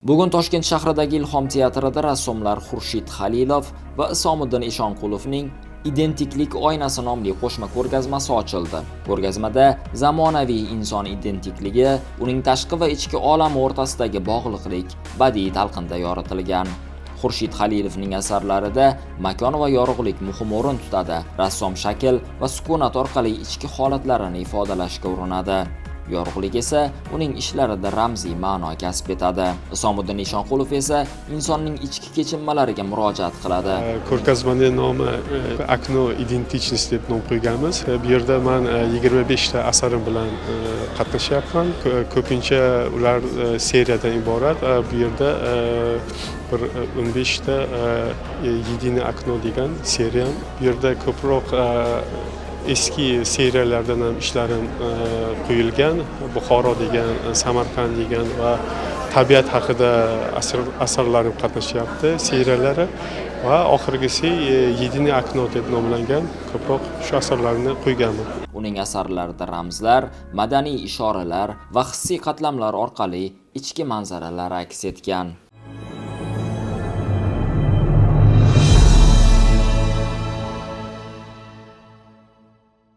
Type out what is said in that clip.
Bugun Toshkent shahridagi Ilhom teatrida rassomlar Xurshid Xalilov va Isomiddin Eshonqulovning "Identiklik oynasi" nomli qo'shma ko'rgazmasi ochildi. Ko'rgazmada zamonaviy inson identikligi, uning tashqi va ichki olami o'rtasidagi bog'liqlik badiiy talqinda yoritilgan. Xurshid Xalilovning asarlarida makon va yorug'lik muhim o'rin tutadi. Rassom shakl va sukunat orqali ichki holatlarini ifodalashga urinadi. Yorug'lik esa uning ishlarida ramziy ma'no kasb etadi. Isomiddin Eshonqulov esa insonning ichki kechinmalariga murojaat qiladi. Ko'rgazmani nomi "Окно идентичность" deb nom qo'yganmiz. Bu yerda man 25 ta asarim bilan qatnashyapman. Ko'pincha ular seriyadan iborat. Bu yerda bir 15 ta "Единое окно" degan seriyam. Bu yerda ko'proq eski seriyalardan ham ishlarim qo'yilgan. Buxoro degan, Samarqand degan va tabiat haqida asarlarim qatnashyapti, seriyalari va oxirgisi "Единое окно" deb nomlangan, ko'proq shu asarlarni qo'yganman. Uning asarlarida ramzlar, madaniy ishoralar va hissiy qatlamlar orqali ichki manzaralar aks etgan.